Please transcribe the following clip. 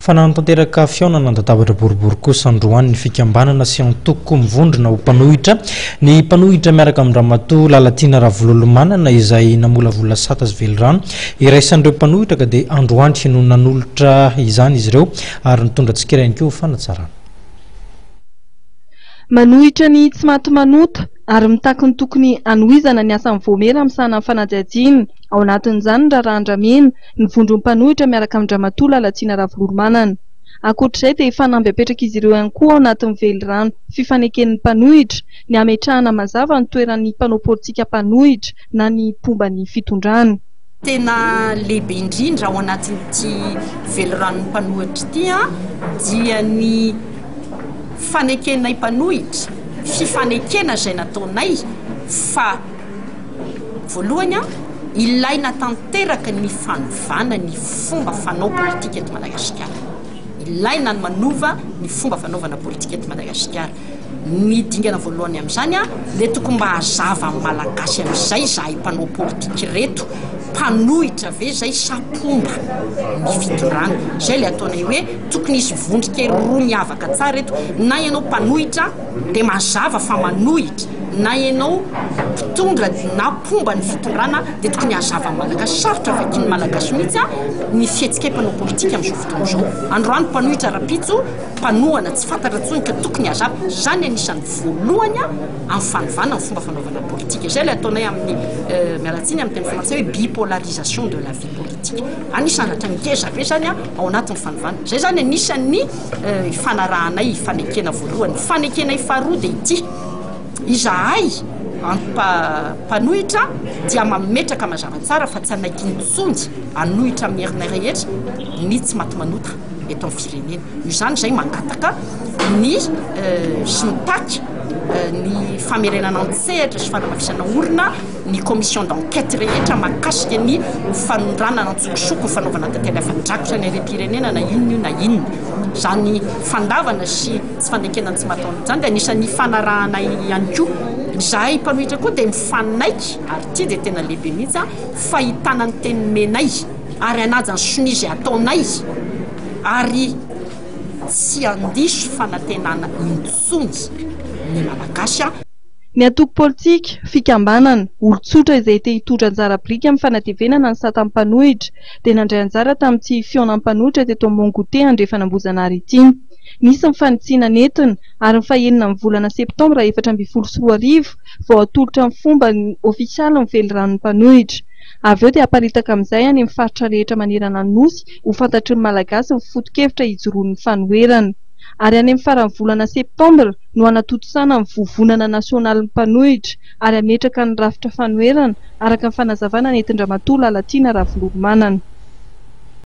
Fa nanatanteraka fihaonana an-databatra boribory kosa androany ny fikambanana sy antoko mivondrona ho mpanohitra. Ny mpanohitra miaraka amin-dRamatoa Lalatiana Ravololomanana izay namolavola sata sy velirano iraisan'ireo mpanohitra ka dia androany no nanolotra izany izy ireo ary nitondra tsikera ihany koa ho fanatsarana. Manohitra ny tsy maty manota ary mitaky ny tokony hanohizana ny asan'ny Vaomiera misahana ny fanadihadiana, ao anatin'izany ny raharaha Andramena, ny vondron'ny mpanohitra miaraka amin-dRamatoa Lalatiana Ravololomanana. Ankoatra izay dia fanamby apetrak'izy ireo ihany koa ao anatin'ny velirano fifaneken'ny mpanohitra ny hametrahana mazava ny toeran'ny mpanao politika mpanohitra na ny mpomba ny fitondrana. Tena lehibe indrindra ao anatin'ity veliranon'ny mpanohitra ity dia ny fanekenay mpanohitra, fifanekena izay nataonay fa Voalohany, ilaina tanteraka ny fanovana ny fomba fanao politika eto Madagasikara. Ilaina ny manova ny fomba fanaovana politika eto Madagasikara. Ny dingana voalohany amin'izany dia tokony mba hazava amin'ny Malagasy amin'izay izahay mpanao politika ireto, mpanohitra ve izay sa mpomba ny fitondrana. Izay ilay ataonay hoe tokony hisy vondron-kery roa miavaka tsara eto, na ianao mpanohitra dia mazava fa manohitra, na ianao mpitondra na mpomba ny fitondrana dia tokony hazava amin'ny Malagasy. Sarotra vakian'ny Malagasy mihitsy ny fihetsikay mpanao politika amin'izao fotoana izao. Androany mpanohitra rahampitso mpanohana tsy fantatra intsony ka tokony hazava. Izany anisan'ny voalohany amin'ny fanovana ny fomba fanaovana politika. Izay ilay ataonay amin'ny, miala tsiny amin'ny teny frantsay hoe bipolarisation de la vie politique. Anisan'ny zavatra ngeza be izany ao anatin'ny fanovana. Izay izany anisan'ny ifanarahanay, ifanekena voalohany. Ny fanekenay faharoa dia ity. Izahay mpanohitra dia mametraka mazava tsara fa tsy hanaiky intsony hanohitra amin'ny herinay rehetra ny tsy maty manota eto amin'ny firenena. Noho izany izahay mangataka ny sy mitaky ny famerenana an-tsehatra sy fanamafisana orina ny commission d'enquête rehetra mahakasika ny fanondranana an-tsokosoko, ny fanaovana tantely afa-drakotra ny harem-pirenena na inona io na inona. Izany fandavana sy tsy fanekena ny tsy mataon'ny izany dia anisan'ny ifanarahanay ihany koa. Izahay mpanohitra koa dia mifanaiky, ary ity dia tena lehibe mihitsy, fa hitana ny teny nomenay ary hanaja ny sonia izay ataonay ary tsy handiso fanantenana intsony ny Malagasy. Ny antoko politika, fikambanana, olon-tsotra izay te hitondra anjara biriky amin'ny fanatevenana ny satan'ny mpanohitra dia nandray anjara tamin'ity fihaonan'ny mpanohitra teto Mont Goûter Andrefan'Ambohijanahary ity. Nisy ny fanitsiana nentina ary ny fahenina amin'ny volana septambra 2014 vao hatolotra amin'ny fomba ofisialy ny veliranon'ny mpanohitra. Avy eo dia haparitaka amin'izay any amin'ny faritra rehetra manerana ny Nosy ho fantatry ny Malagasy ny foto-kevitra hijoroan'ny fanoherana. Ary any amin'ny faran'ny volana septambra no hanatontosana ny vovonana nasionalin'ny mpanohitra ary hametraka ny rafitra fanoherana, araka ny fanazavana nentin-dRamatoa Lalatiana Ravololomanana.